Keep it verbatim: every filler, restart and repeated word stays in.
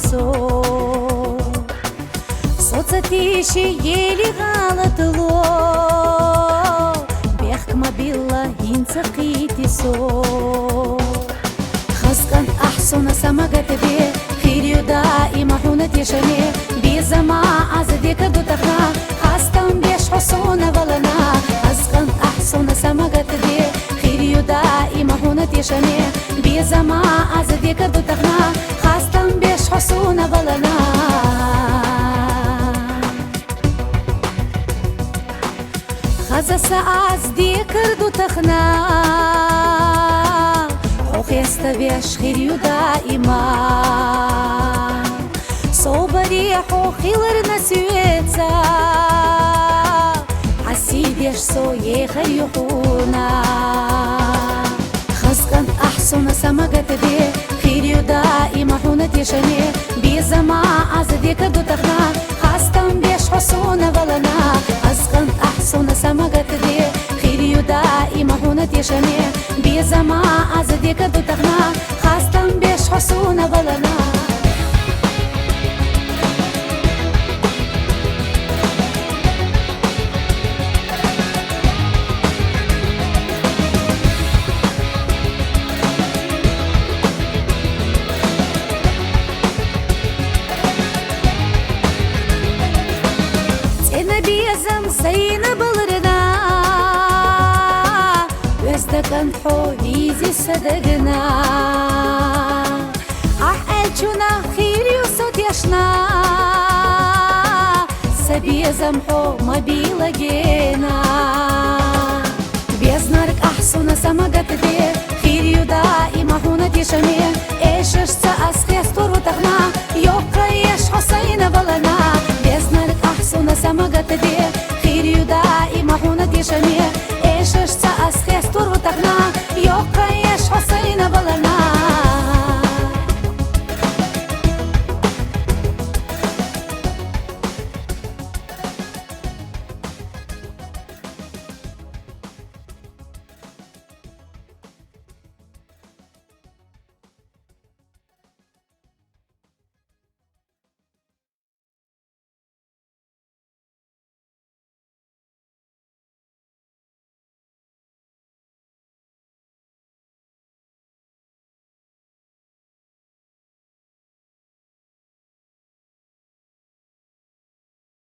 со. Со ца тийший ели гӀалатӀло, бехк ма билла, хӀинца кхийти со. Хаза кӀант ахь сона, са магатде, хир ю даима хьуна тешаме, безама аз декарду тахана, хастам беш хьо сона валана. Хаза кӀант ахь сона, са магатде, хир ю даима хьуна тешаме, безама аз декарду тахана, хастам беш хьо сона валана. Хаза са аз декарду тахана, хьо хеставеш хир ю даима. Собаре хьо хиларна соьца, хьасийдеш со ехар ю хьуна. Хаза кӀант ахь сона, са магатде, хир ю даима хьуна тешаме, безама аз декарду тахана, хастам беш хьо сона валана. Хаза кӀант ахь сона, са магатде, хир ю даима хьуна тешаме, безама аз декарду тахана, хастам беш хьо сона валана. ЦӀена безам сайна баларна, оьзда кӀант хьо визе са дагана. Ахь аьлчунах хир ю со тешна, са безам хьо ма бийла гена. Безнарг ахь сона, са магатде, хир ю даима хьуна тешаме, эшашца аз хеставу тахана, йоккха еш хьо сайна валана. Безнарг ахь сона, са магатде, хир ю даима хьуна тешаме,